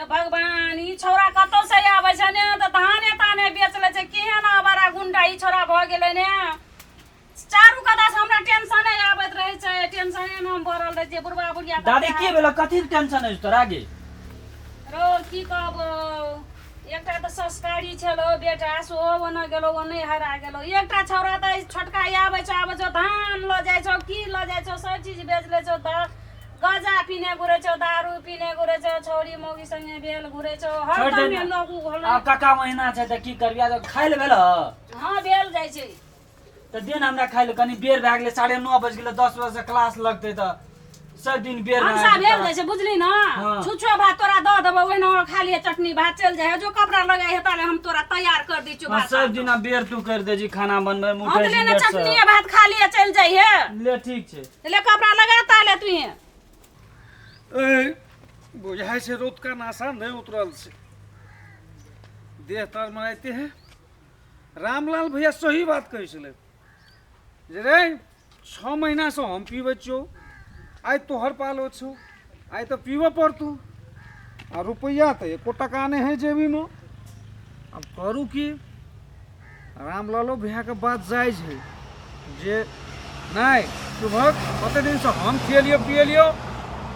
हे भगवान, ई छौड़ा कतौ से आबै छै ने तऽ धाने ताने बेच लै छै। केहन आवारा गुंडा ई छौड़ा भऽ गेलै ने। चारू कता से हमरा टेंशने आबैत रहै छै, टेंशने मे हम भरल रहै छियै। बुढ़बा बुढ़िया दादी, की भेलो? कथी के टेंशन अछि तोरा गे? रौ, की कहबो, एकटा तऽ संस्कारी छलो बेटा, सेहो ओने गेलो, ओने हरा गेलो। एकटा छौड़ा तऽ छोटका आबै छौ, आबै छौ, धान लऽ जाइ छौ, की लऽ जाइ छौ, सब चीज बेच लै छौ। तऽ गजा पीने घुरै छौ, दारू पीने घुरै छौ, छौड़ी मौगी संगे भेल घुरै छौ। छोड़ि दे हरदम ने। लोक होलै। आब काका महीना छै तऽ की करबी? आब खाइ लए भेल? हँ, भेल जाइ छै। तऽ दे ने हमरा खाइ लए, कनि बेर भए गेलै, 9:30 बजि गेलै, 10 बजे क्लास लगतै तऽ सब दिन बेर भए भनसा जेतै। भेल जाइ छै, बुझली ने? हाँ। छुछो भात तोरा दऽ देबो, ओहिना खा लिहे, चटनी भात चलि जाइ है। जो, कपड़ा लगाइ है, ताले हम तोरा तैयार कर दै छियौ। हाँ, भात सब दिन बेर तू कर दे छी खाना बनबै मे, हाँ उठै तऽ छी ले ने, लेट से। चटनी भात खा लिहे, चलि जाइ है। ले, ठीक छै। ले, कपड़ा लगा ताले तू। ए, बुझाइ छै रौतका नाशा नहि उतरल छै, देह तर मनाइते है। रामलाल भैया सही बात कहै छलै जे रे 6 महीनासँ हम पीबै छियौ, आइ तोहर पालो छौ, आइ तऽ पीबऽ पड़तौ। आ रुपैआ तऽ एको टका नहि है जेबीमे, आब करू की? रामलालो भैयाके बात जायज है जे नहि शुभक, कते दिनसँ हम खिएलियौ पिएलियौ,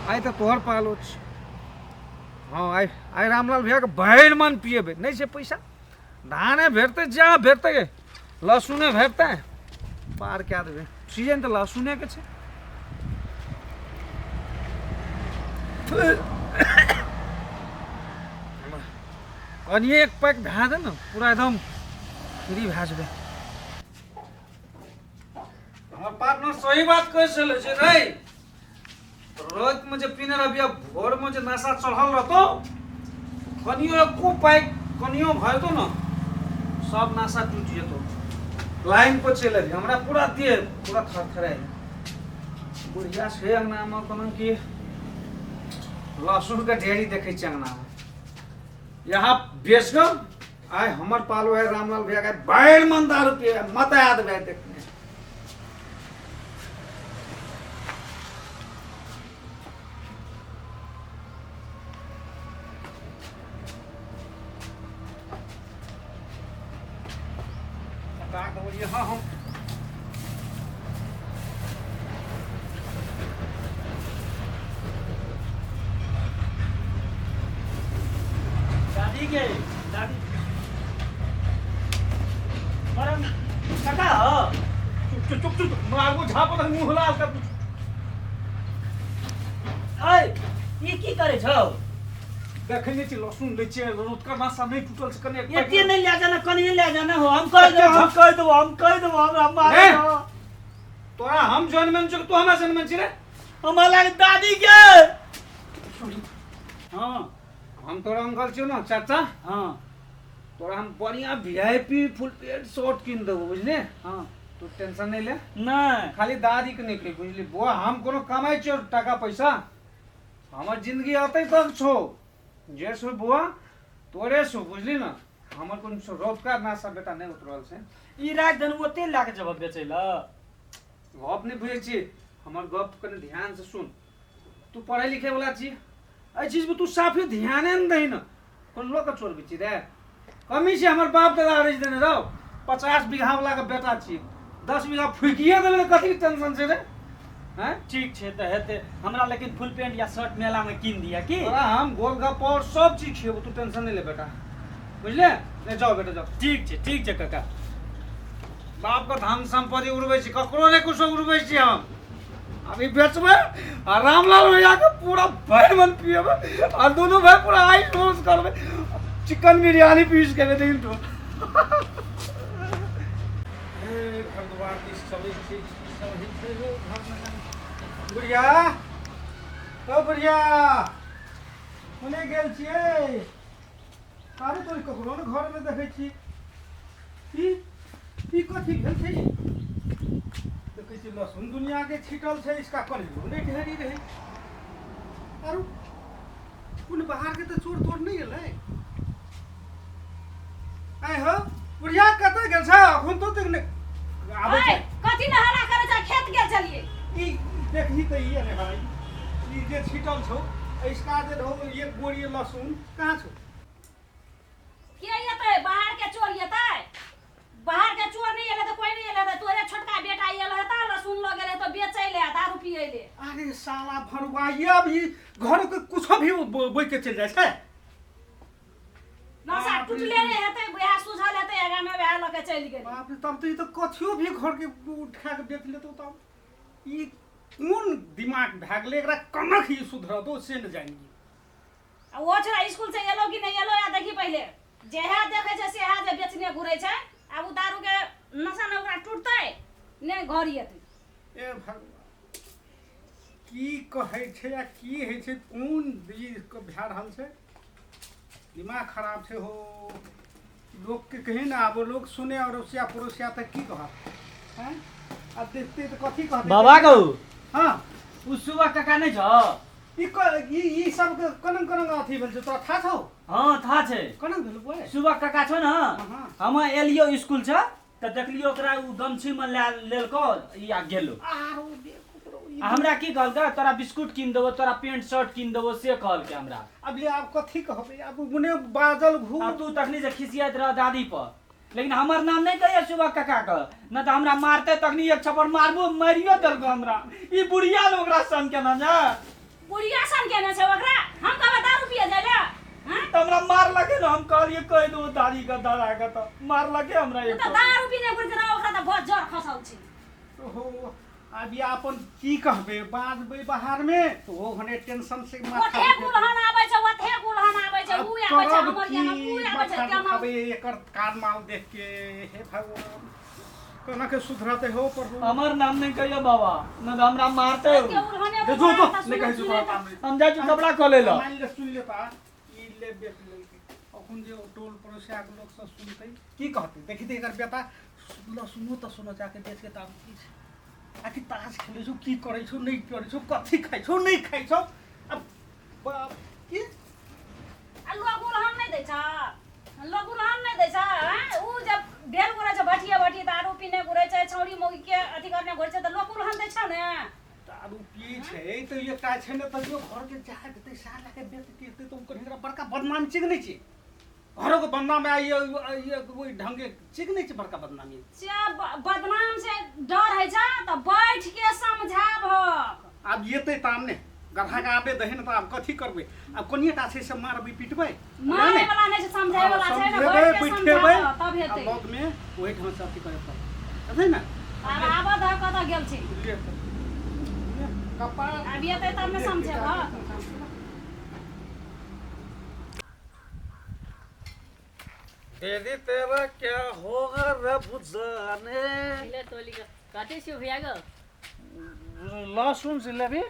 आइ तऽ तोहर पालो छै। हँ, आइ आइ रामलाल भैयाके भरि मन पिएबै। नहि छै पैसा, धाने भेटतै, जहाँ भेटतै, लहसुने भेटतै, पार कए देबै। सीजन तऽ लहसुनेके छै। कनिए एक पैक भए दे ने, पूरा एकदम फ्री भए जेबै। हमर पार्टनर सही बात कहै छलै जे रे रातिमे जे पीने रहबी आ भोरमे जे नशा चढ़ल रहतौ, कनियो एको पाइ कनियो भऽ जेतौ ने, सब नशा टूटि जेतौ, लाइन पर चलि अबही। हमरा पूरा देह पूरा थरथराइ। बुढ़िया छै अङ्गनामे, कोनो कि लहसुनके ढेरी देखै छियै अङ्गनामे। यहाँ बेच कऽ आइ हमर पालो है, रामलाल भैया के भरि मन दारू पिए मत आद भाई देखने। यहाँ हम दादी के दादी परम काका हो। चुप चुप चुप, मारबो झापो तक मुंह लाल कर। ऐ, ई की करे छौ? देखै नहि छी, लहसुन लै छियै, रौतका नाशा नहि टूटल छै, कनि एक एते नहि लए जाना, कनिए लए जाना हो। हम कहि देबो, हम कहि देबो, हम कहि देबो, हमरा मारे। ए! तोरा हम जनमेन छियौ कि तू हमरा जनमेन छी रे? हमरा लागे दादी के। हाँ। हम तोरा अंकल छियौ ने, चाचा। हाँ। तोरा हम बढ़िया वीआईपी फुल पेंट शर्ट कीन देबो, बुझले? हाँ। तू टेंशन नहीं ले। नहीं। खाली दादी के नहीं कही, बुझली? बुआ, हम कोनो कमाई छियो टाका पैसा, हमर जिंदगी अतै तक छौ, जे छौ बुआ तोरे छौ, बुझली ना? हमर कोनो रौतका नाशा बेटा नहीं उतरल छै। ई राख देन, ओते लए के जब बेचै ल। गप नहीं बुझै छी हमर, गप कनि ध्यान से सुन। तू पढ़ै लिखै वाला छी, एहि चीज पर तू साफे ध्याने नहि दही न। कोन लोक के चोरबै छी रे? कमी छै हमर बाप दादा अरैज देने रहो। 50 बीघा वाला के बेटा छी, 10 बीघा फुकिए देबै तऽ कथी टेंशन छै रे? हैं? ठीक छै तऽ हेतै हमरा, लेकिन फुल पेंट या शर्ट मेला में कीन दिया की। तोरा हम गोलगप्पा और सब चीज खिएबो, तू टेंशन नहीं ले बेटा, बुझले? नहीं जाओ बेटा, जाओ। ठीक छै, ठीक छै काका। बाप के धन संपत्ति उड़बै छी, ककरो नहि कुछो उड़बै छी हम। अभी बेचबै आ रामलाल भैया के पूरा भरि मन पिएबै आ दुनू भाई पूरा आइस मौज करबै, चिकन बिरयानी पीस के दिन तो। घर दुआर दिस चलै छी, की सब होइ छै रे घरमे? बुढ़िया, ओ बुढ़िया, कोने गेल छियै? अरे तोरी, ककरो ने घरमे देखै छी। ई ई कथी भेल छै? देखै छी लहसुन दुनियाके छिटल छै, इसका कनियो नहि ढेरी रहै। आरो कोन बाहरके तऽ चोर तोर नहि एलै? आइ हो बुढ़िया, कतऽ गेल छ? अखन तो तक नहि आबै छै। ऐ, कथी ने हल्ला करै छै? खेत गेल छलियै। ई देखही तऽ, ई अरे भाई, ई जे छिटल छौ ऐसका जे रहौ एक बोरी लहसुन कहाँ छौ? के एतै? बाहर के चोर एतै? बाहर के चोर नहि एलै तऽ कोइ नहि एलै, तऽ तोरे छोटका बेटा एल हेता, लहसुन लऽ गेल हेतौ बेचै ले, दारू पियै ले। अरे साला भरुआ, ये अभी घर के कुछो भी बोइ के चलि जाइ छै। नशा टूटले नहि हेतै, वएह सुझल हेतै आगामे, वएह लऽ के चलि गेलै। बाप रे, तब तऽ ई तऽ कथियो भी घर के उठा के बेच लेतौ। तब ई कोन दिमाग भए गेलै एकरा, कनक ई सुधरतो से ने जानि। आ ओ छोरा स्कूल से एलो कि नहि एलो या देखी पहिले। जेहे देखै छै सेहे जे बेचने घुरै छै। आब ओ दारूके नशा ने ओकरा टूटतै ने घर एतै। ए भगवान, की कहै छै आ की होइ छै, कोन ई भए रहल छै, दिमाग खराब छै हो। लोकके कही ने, आब लोक सुने अड़ोसिया पड़ोसिया तऽ की कहत? हैं, आब देखते तऽ कथी कहतै? बाबा गौ। हँ। उ सुबह काका नहि छौ? ई ई ई सबके कनंग कनंग अथी भेल छै, तोरा थाह छौ? हँ, था छै। कनंग भेल बौआ? सुबह काका छौ ने? हँ। हम एलियो स्कूल से तऽ देखलियो ओकरा उ गमछी मे लए लेलको ई आ गेलो। आरो देखो ई। आ हमरा की कहलकै? तोरा बिस्कुट कीन देबो, तोरा पेंट शर्ट कीन देबो, से कहलकै हमरा। अब ले, आब कथी कहबै? आब मुने बाजल घू। आ तू तखनी से खिसियाइत रह दादी पर, लेकिन हमर नाम नहि कहिए सुबह काका के, न तऽ हमरा मारते। तखनी एक छप्पर मारबो, मारियो देलको हमरा। ई बुढ़िया ने ओकरा सन केना जा। बुढ़िया सन केने छै ओकरा? हम कहबै दारू पिए जाइ ले? हँ? तऽ हमरा मारलके ने। हम कहलियै कहि दो दादी के, दादा के, तऽ मारलके हमरा। ओ एक तऽ दारू पीने घुरि रह, ओकरा तऽ बहुत जर खसल छै। हो, आब ई अपन की कहबै, बाजबै बाहर में तऽ ओ घने टेंशन से माथा ओथे गुलहन आबै छै, ओथे गुलहन आबै छै। आब उ आबै छै करब हमर की? यहाँ, उ आबै छै माथा तेना। दुखाबै एकर कान माल देख के। हे भगवान, केना के सुधरते हो प्रभु? हमर नाम नहि कहियो बाबा, न तऽ हमरा मारते। के उलहने जो जो तऽ नहि कहै छी तोरा नाम नहि। हम जाइ छी कपड़ा खोले लए। मान ले, सुन लेता, ई ले बेच लेलकै। अखन जे टोल पड़ोसियाके लोक सब सुनतै की कहतै? देखी तऽ एकर बेटा लहसुनो तहसुनो जाके बेच के दारू पी छै, आखिर ताश खेलै छौ, की करै छौ, नहि करै छौ, कथी खाइ छौ, नहि खाइ छौ। अब बाप की आ लोग उलहन नहि दै छ? लोग उलहन नहि दै छ? आँय? उ जब भेल घुरै छै भटिये भटिये, दारू पीने घुरै छै, छौड़ी मौगी के अथी करने घुरै छै, तऽ लोक उलहन दै छ ने? दारू पियै छै तऽ एकटा छै ने, तैयो घरके जा देतै साला के, बेच के एतै तऽ ओ कनि एकरा बड़का बदनामी छै कि नहि छै? घरोके बदनाम आ ओहि ढंगे छै कि नहि छै बड़का बदनामी? से बदनाम से डर होइ छै तऽ बैठ के समझाबहक। आब एतै ताम ने गढ़ा के आबे दही ने, तऽ आब कथी करबै? आब कनिएटा छै से मारबै पिटबै? मारे वाला नहि छै, समझाय वाला छै ने। समझेबै, बैठ के बैठेबै समझाबह तब आ हेतै। लगमे ओहि ढंग से अथी करे पड़तै, बुझलै ने? आब आबऽ दह, कतऽ गेल छी? ले तऽ। ले, कपार। आब एतै तब ने समझेबह। दीदी, तेरा क्या होगा रब जाने। ले तोली के कते छियो भैया गो? लहसुन से लेबी?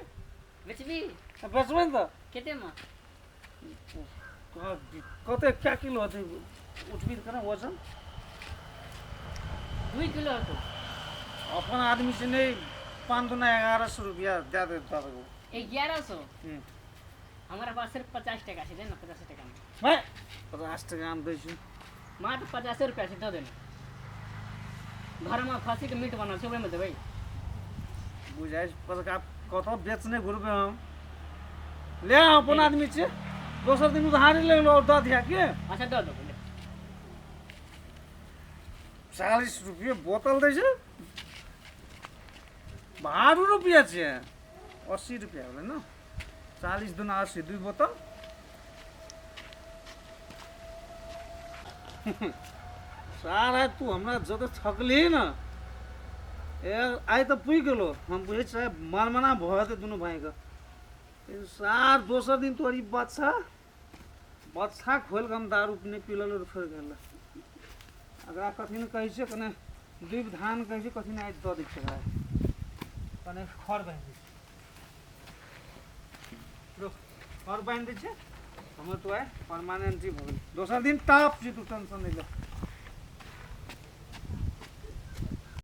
बेचबी? बेचबै ने तऽ। कते में? कते क्या किलो होतै? उठबी तऽ केना वजन? 2 किलो होतो। अपन आदमी से नहीं, पाँच दुना 1100 रुपया दे दे दे। 1100? हम्म। हमारा पास सिर्फ 50 टका छै, दे ना 50 टका में। मैं 50 टका हम दै छी। मात्र 50 रुपया छै, दऽ देना। घरमे खस्सीके मीट बनल छै, ओहिमे देबै। बुझाइ पर कतऽ बेचने घुरबै हम? ले, अपन आदमी छै, दोसर दिन उधारी ले लो, दऽ दिया के। अच्छा, दऽ देबै, ले। 40 रुपये बोतल दै छै, 12 रुपया छै, 80 रुपया भेलै ने। 40 दुना 80, दुई बोतल। सारा तू हमरा जते ठकलिही ने, ए आइ तऽ पुगि गेलो। हम बुझै छियै मनमना भऽ जेतै दुनू भाइके। लेकिन सार, दोसर दिन तोहर ई बच्चा बच्चा खोलि कऽ हम दारू नहि पी लेलहुँ फेर गेल। एकरा कथी ने कहै छै, कने दुबि धान कहै छै, कथी ने, आइ दऽ दै छै एकरा। कने खर बान्हि दै छै, रुक, खर बान्हि दै छै। हमर तो आइ परमानेंटली भऽ गेल। दोसर दिन टॉप छी, तू टेंशन नहि ले।